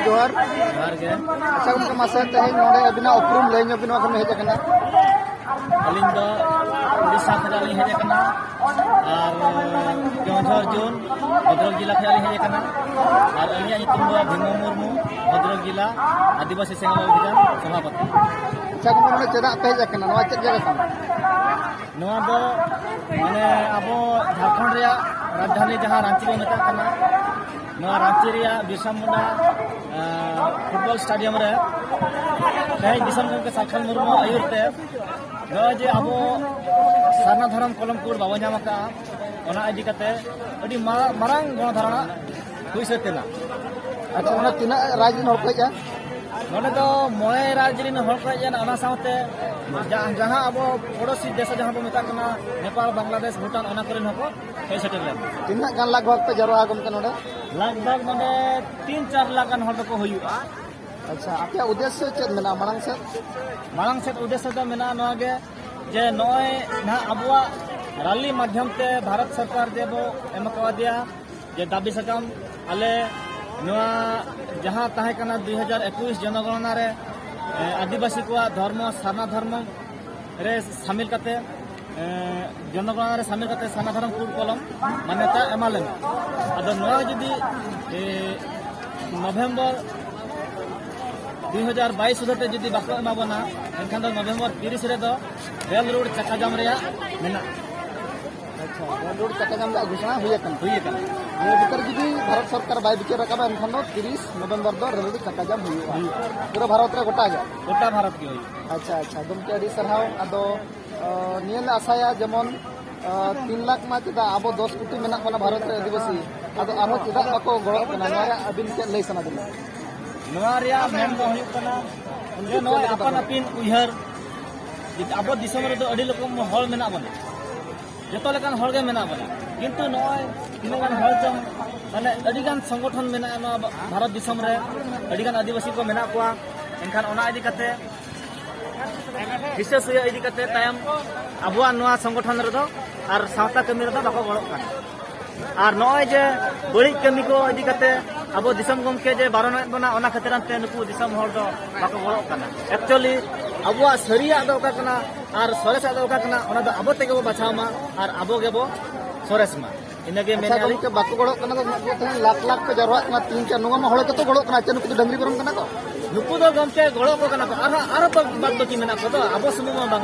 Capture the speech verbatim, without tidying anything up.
ᱡᱚᱦᱟᱨ᱾ ᱡᱚᱦᱟᱨ ᱜᱮ᱾ ᱟᱪᱪᱷᱟ ᱜᱚᱢᱠᱮ, ᱢᱟᱥᱮ ᱛᱮᱦᱮᱧ ᱱᱚᱰᱮ ᱟᱹᱵᱤᱱᱟᱜ ᱩᱯᱨᱩᱢ ᱞᱟᱹᱭ ᱧᱚᱜ ᱵᱤᱱ, ᱚᱠᱟ ᱠᱷᱚᱱ ᱵᱤᱱ ᱦᱮᱡ ᱟᱠᱟᱱᱟ? ᱟᱹᱞᱤᱧ ᱫᱚ ᱩᱲᱤᱥᱥᱟ ᱠᱷᱚᱱᱟᱜ ᱞᱤᱧ ᱦᱮᱡ ᱟᱠᱟᱱᱟ ᱟᱨ ᱠᱮᱣᱚᱱᱡᱷᱚᱨ ᱡᱳᱱ, ᱵᱷᱚᱫᱨᱚᱠ ᱡᱮᱞᱟ ᱠᱷᱚᱱᱟᱜ ᱞᱤᱧ ᱦᱮᱡ ᱟᱠᱟᱱᱟ᱾ ᱟᱨ ᱟᱹᱞᱤᱧᱟᱜ ᱧᱩᱛᱩᱢ ᱫᱚ ᱵᱷᱤᱢᱚ ᱢᱩᱨᱢᱩ, ᱵᱷᱚᱫᱨᱚᱠ ᱡᱮᱞᱟ ᱟᱹᱫᱤᱵᱟᱹᱥᱤ ᱥᱮᱸᱜᱮᱞ ᱚᱵᱷᱤᱡᱟᱱ ᱥᱚᱵᱷᱟᱯᱚᱛᱤ᱾ ᱟᱪᱪᱷᱟ ᱜᱚᱢᱠᱮ, ᱱᱚᱰᱮ ᱪᱮᱫᱟᱜ ᱯᱮ ᱦᱮᱡ ᱟᱠᱟᱱᱟ? ᱱᱚᱣᱟ ᱪᱮᱫ ᱡᱟᱭᱜᱟ ᱠᱟᱱᱟ? ᱱᱚᱣᱟ ᱫᱚ ᱢᱟᱱᱮ ᱟᱵᱚ ᱡᱷᱟᱲᱠᱷᱚᱸᱰ ᱨᱮᱭᱟᱜ ᱨᱟᱡᱽᱫᱷᱟᱱᱤ ᱡᱟᱦᱟᱸ ᱨᱟᱸᱪᱤ ᱵᱚᱱ ᱢᱮᱛᱟᱜ ᱠᱟᱱᱟ, ᱱᱚᱣᱟ ᱨᱟᱸᱪᱤ ᱨᱮᱭᱟᱜ ᱵᱤᱨᱥᱟ ᱢᱩᱱᱰᱟ, ᱟᱸ, ᱯᱷᱩᱴᱵᱚᱞ ᱥᱴᱮᱰᱤᱭᱟᱢ ᱨᱮ ᱛᱮᱦᱮᱧ ᱫᱤᱥᱚᱢ ᱜᱚᱢᱠᱮ ᱥᱟᱞᱠᱷᱟᱱ ᱢᱩᱨᱢᱩ ᱟᱹᱭᱩᱨ ᱛᱮ ᱱᱚᱜᱼᱚᱭ ᱡᱮ ᱟᱵᱚ ᱥᱟᱨᱱᱟ ᱫᱷᱚᱨᱚᱢ ᱠᱚᱞᱚᱢ ᱠᱳᱰ ᱵᱟᱵᱚ ᱧᱟᱢ ᱟᱠᱟᱫᱼᱟ, ᱚᱱᱟ ᱤᱫᱤ ᱠᱟᱛᱮ ᱟᱹᱰᱤ ᱢᱟᱨᱟᱝ, ᱢᱟᱨᱟᱝ ᱜᱚᱱᱚᱫᱷᱟᱨᱚᱱᱟ ᱦᱩᱭ ᱥᱟᱹᱛ ᱮᱱᱟ᱾ ᱟᱪᱪᱷᱟ, ᱚᱱᱟ ᱛᱤᱱᱟᱹᱜ ᱨᱟᱡᱽ ᱨᱮᱱ ᱦᱚᱲ ᱠᱚ ᱦᱮᱡ ᱮᱱᱟ? ᱱᱚᱰᱮ ᱫᱚ ᱢᱚᱬᱮ ᱨᱟᱡᱽ ᱨᱮᱱ ᱦᱚᱲ ᱠᱚ ᱦᱮᱡ ᱮᱱᱟ, ᱚᱱᱟ ᱥᱟᱶᱛᱮ ᱡᱟ-, ᱡᱟᱦᱟᱸ ᱟᱵᱚ ᱯᱚᱲᱚᱥᱤ ᱫᱮᱥ ᱡᱟᱦᱟᱸ ᱵᱚ ᱢᱮᱛᱟᱜ ᱠᱟᱱᱟ, ᱱᱮᱯᱟᱞ, ᱵᱟᱝᱞᱟᱫᱮᱥ, ᱵᱷᱩᱴᱟᱱ, ᱚᱱᱟ ᱠᱚᱨᱮᱱ ᱦᱚᱸᱠᱚ ᱦᱮᱡ ᱥᱮᱴᱮᱨ ᱞᱮᱱᱟ᱾ ᱛᱤᱱᱟᱹᱜ ᱜᱟᱱ ᱞᱟᱜᱽ ᱵᱷᱟᱜᱽ ᱯᱮ ᱡᱟᱨᱣᱟ ᱜᱚᱢᱠᱮ ᱱᱚᱰᱮ? ᱞᱟᱜᱽ ᱵᱷᱟᱜᱽ ᱱᱚᱰᱮ ᱛᱤᱱ ᱪᱟᱨ ᱞᱟᱠᱷ ᱜᱟᱱ ᱦᱚᱲ ᱫᱚᱠᱚ ᱦᱩᱭᱩᱜᱼᱟ᱾ ᱟᱪᱪᱷᱟ, ᱟᱯᱮᱭᱟᱜ ᱩᱫᱽᱫᱮᱥᱥᱚ ᱪᱮᱫ ᱢᱮᱱᱟᱜᱼᱟ ᱢᱟᱲᱟᱝ ᱥᱮᱫ? ᱢᱟᱲᱟᱝ ᱥᱮᱫ ᱩᱫᱽᱫᱮᱥᱥᱚ ᱫᱚ ᱢᱮᱱᱟᱜᱼᱟ ᱱᱚᱣᱟ ᱜᱮ, ᱡᱮ ᱱᱚᱜᱼᱚᱭ ᱱᱟᱦᱟᱜ ᱟᱵᱚᱣᱟᱜ ᱨᱟᱞᱤ ᱢᱟᱫᱽᱫᱷᱚᱢ ᱛᱮ ᱵᱷᱟᱨᱚᱛ ᱥᱚᱨᱠᱟᱨ ᱡᱮ ᱵᱚ ᱮᱢ ᱟᱠᱟᱣᱟᱫᱮᱭᱟ ᱡᱮ ᱫᱟᱹᱵᱤ ᱥᱟᱠᱟᱢ, ᱟᱞᱮ ᱱᱚᱣᱟ ᱡᱟᱦᱟᱸ ᱛᱟᱦᱮᱸ ᱠᱟᱱᱟ ᱫᱩᱭ ᱦᱟᱡᱟᱨ ᱮᱠᱩᱥ ᱡᱚᱱᱚᱜᱚᱬᱚᱱᱟ ᱨᱮ, ᱮ, ᱟᱹᱫᱤᱵᱟᱹᱥᱤ ᱠᱚᱣᱟᱜ ᱫᱷᱚᱨᱢᱚ, ᱥᱟᱨᱱᱟ ᱫᱷᱚᱨᱢᱚ ᱨᱮ ᱥᱟᱢᱤᱞ ᱠᱟᱛᱮ, ᱮ, ᱡᱚᱱᱚᱜᱚᱬᱚᱱᱟ ᱨᱮ ᱥᱟᱢᱤᱞ ᱠᱟᱛᱮ ᱥᱟᱨᱱᱟ ᱫᱷᱚᱨᱚᱢ ᱠᱳᱰ ᱠᱚᱞᱚᱢ ᱢᱟᱱᱭᱚᱛᱟ ᱮᱢᱟ ᱞᱮᱢᱟ᱾ ᱟᱫᱚ ᱱᱚᱣᱟ ᱡᱩᱫᱤ, ᱮ, ᱱᱚᱵᱷᱮᱢᱵᱚᱨ ᱫᱩᱭ ᱦᱟᱡᱟᱨ ᱵᱟᱭᱤᱥ ᱥᱩᱫᱷᱟᱹ ᱛᱮ ᱡᱩᱫᱤ ᱵᱟᱠᱚ ᱮᱢᱟ ᱵᱚᱱᱟ, ᱮᱱᱠᱷᱟᱱ ᱫᱚ ᱱᱚᱵᱷᱮᱢᱵᱚᱨ ᱛᱤᱨᱤᱥ ᱨᱮᱫᱚ ᱨᱮᱞ ᱨᱳᱰ ᱪᱟᱠᱟ ᱡᱟᱢ ᱨᱮᱭᱟᱜ ᱢᱮᱱᱟᱜᱼᱟ᱾ ᱟᱪᱪᱷᱟ, ᱨᱮᱞ ᱨᱳᱰ ᱪᱟᱠᱟ ᱡᱟᱢ ᱨᱮᱭᱟᱜ ᱜᱷᱳᱥᱚᱱᱟ ᱦᱩᱭ ᱟᱠᱟᱱᱟ? ᱦᱩᱭ ᱟᱠᱟᱱᱟ᱾ ᱱᱤᱭᱟᱹ ᱵᱷᱤᱛᱟᱨ ᱡᱩᱫᱤ ᱵᱷᱟᱨᱚᱛ ᱥᱚᱨᱠᱟᱨ ᱵᱟᱭ ᱵᱤᱪᱟᱹᱨ ᱨᱟᱠᱟᱵᱟ, ᱮᱱᱠᱷᱟᱱ ᱫᱚ ᱛᱤᱨᱤᱥ ᱱᱚᱵᱷᱮᱢᱵᱚᱨ ᱫᱚ ᱨᱮᱞ ᱨᱳᱰ ᱪᱟᱠᱟ ᱡᱟᱢ ᱦᱩᱭᱩᱜᱼᱟ᱾ ᱦᱩᱭᱩᱜᱼᱟ᱾ ᱯᱩᱨᱟᱹ ᱵᱷᱟᱨᱚᱛ ᱨᱮ ᱜᱚᱴᱟ ᱜᱮ? ᱜᱚᱴᱟ ᱵᱷᱟᱨᱚᱛ ᱜᱮ ᱦᱩᱭᱩᱜᱼᱟ᱾ ᱟᱪᱪᱷᱟ, ᱟᱪᱪᱷᱟ, ᱜᱚᱢᱠᱮ, ᱟᱹᱰᱤ ᱥᱟᱨᱦᱟᱣ᱾ ᱟᱫᱚ, ᱟᱸ, ᱱᱤᱭᱟᱹ ᱞᱮ ᱟᱥᱟᱭᱟ, ᱡᱮᱢᱚᱱ, ᱟᱸ, ᱛᱤᱱ ᱞᱟᱠᱷ ᱢᱟ ᱪᱮᱫᱟᱜ, ᱟᱵᱚ ᱫᱚᱥ ᱠᱳᱴᱤ ᱢᱮᱱᱟᱜ ᱵᱚᱱᱟ ᱵᱷᱟᱨᱚᱛ ᱨᱮ ᱟᱹᱫᱤᱵᱟᱹᱥᱤ, ᱟᱫᱚ ᱟᱨᱦᱚᱸ ᱪᱮᱫᱟᱜ ᱵᱟᱠᱚ ᱜᱚᱲᱚᱜ ᱠᱟᱱᱟ? ᱱᱚᱣᱟ ᱨᱮᱭᱟᱜ ᱟᱹᱵᱤᱱ ᱪᱮᱫ ᱞᱟᱹᱭ ᱥᱟᱱᱟ ᱵᱤᱱᱟ? ᱱᱚᱣᱟ ᱨᱮᱭᱟᱜ ᱢᱮᱱ ᱫᱚ ᱦᱩᱭᱩᱜ ᱠᱟᱱᱟ, ᱡᱮ ᱱᱚᱜᱼᱚᱭ ᱟᱯᱟᱱ ᱟᱹᱯᱤᱱ ᱩᱭᱦᱟᱹᱨ, ᱟᱵᱚ ᱫᱤᱥᱚᱢ ᱨᱮᱫᱚ ᱟᱹᱰᱤ ᱨᱚᱠᱚᱢ ᱦᱚᱲ ᱢᱮᱱᱟᱜ ᱵᱚᱱᱟ, ᱡᱚᱛᱚ ᱞᱮᱠᱟᱱ ᱦᱚᱲ ᱜᱮ ᱢᱮᱱᱟᱜ ᱵᱚᱱᱟ, ᱠᱤᱱᱛᱩ ᱱᱚᱜᱼᱚᱭ ᱛᱤᱱᱟᱹᱜ ᱜᱟᱱ ᱦᱚᱲ ᱪᱚᱝ, ᱢᱟᱱᱮ, ᱟᱹᱰᱤ ᱜᱟᱱ ᱥᱚᱝᱜᱚᱴᱷᱚᱱ ᱢᱮᱱᱟᱜᱼᱟ ᱱᱚᱣᱟ ᱵᱷᱟᱨᱚᱛ ᱫᱤᱥᱚᱢ ᱨᱮ, ᱟᱹᱰᱤ ᱜᱟᱱ ᱟᱹᱫᱤᱵᱟᱹᱥᱤ ᱠᱚ ᱢᱮᱱᱟᱜ ᱠᱚᱣᱟ, ᱮᱱᱠᱷᱟᱱ ᱚᱱᱟ ᱤᱫᱤ ᱠᱟᱛᱮ ᱦᱤᱥᱟᱹ ᱥᱩᱭᱟᱹ ᱤᱫᱤ ᱠᱟᱛᱮ ᱛᱟᱭᱚᱢ ᱟᱵᱚᱣᱟᱜ ᱱᱚᱣᱟ ᱥᱚᱝᱜᱚᱴᱷᱚᱱ ᱨᱮᱫᱚ ᱟᱨ ᱥᱟᱶᱛᱟ ᱠᱟᱹᱢᱤ ᱨᱮᱫᱚ ᱵᱟᱠᱚ ᱜᱚᱲᱚᱜ ᱠᱟᱱᱟ᱾ ᱟᱨ ᱱᱚᱜᱼᱚᱭ ᱡᱮ ᱵᱟᱹᱲᱤᱡ ᱠᱟᱹᱢᱤ ᱠᱚ ᱤᱫᱤ ᱠᱟᱛᱮ ᱟᱵᱚ ᱫᱤᱥᱚᱢ ᱜᱚᱢᱠᱮ ᱡᱮ ᱵᱟᱨᱚᱱᱮᱫ ᱵᱚᱱᱟ, ᱚᱱᱟ ᱠᱷᱟᱹᱛᱤᱨ ᱛᱮ ᱱᱩᱠᱩ ᱫᱤᱥᱚᱢ ᱦᱚᱲ ᱫᱚ ᱵᱟᱠᱚ ᱜᱚᱲᱚᱜ ᱠᱟᱱᱟ᱾ ᱮᱠᱪᱩᱭᱮᱞᱤ ᱟᱵᱚᱣᱟᱜ ᱥᱟᱹᱨᱤᱭᱟᱜ ᱫᱚ ᱚᱠᱟ ᱠᱟᱱᱟ ᱟᱨ ᱥᱚᱨᱮᱥᱟᱜ ᱫᱚ ᱚᱠᱟ ᱠᱟᱱᱟ, ᱚᱱᱟ ᱫᱚ ᱟᱵᱚ ᱛᱮᱜᱮ ᱵᱚ ᱵᱟᱪᱷᱟᱣ ᱢᱟ ᱟᱨ ᱟᱵᱚ ᱜᱮᱵᱚ ᱥᱚᱨᱮᱥ ᱢᱟ᱾ ᱤᱱᱟᱹᱜᱮ ᱟᱪᱪᱷᱟ ᱢᱮᱱᱮᱫᱼᱟ ᱞᱤᱧ᱾ ᱜᱚᱢᱠᱮ, ᱵᱟᱠᱚ ᱜᱚᱲᱚᱜ ᱠᱟᱱᱟ ᱛᱚ, ᱛᱮᱦᱮᱧ ᱞᱟᱠᱷ ᱞᱟᱠᱷ ᱠᱚ ᱡᱟᱨᱣᱟᱜ ᱠᱟᱱᱟ, ᱛᱤᱱ ᱪᱟᱨ, ᱱᱚᱣᱟ ᱢᱟ ᱦᱚᱲ ᱜᱮᱛᱚ ᱜᱚᱲᱚᱜ ᱠᱟᱱᱟ᱾ ᱟᱪᱪᱷᱟ, ᱱᱩᱠᱩ ᱫᱚ ᱰᱟᱹᱝᱨᱤ ᱢᱮᱨᱚᱢ ᱠᱟᱱᱟ ᱠᱚ? ᱱᱩᱠᱩ ᱫᱚ ᱜᱚᱢᱠᱮ ᱜᱚᱲᱚ ᱠᱚ ᱠᱟᱱᱟ ᱠᱚ, ᱟᱨᱦᱚᱸ ᱟᱨᱚ ᱵᱟᱫ ᱵᱟᱹᱠᱤ ᱢᱮᱱᱟᱜ ᱠᱚᱫᱚ, ᱟᱵᱚ ᱥᱩᱢᱩᱝ ᱢᱟ ᱵᱟᱝᱟ᱾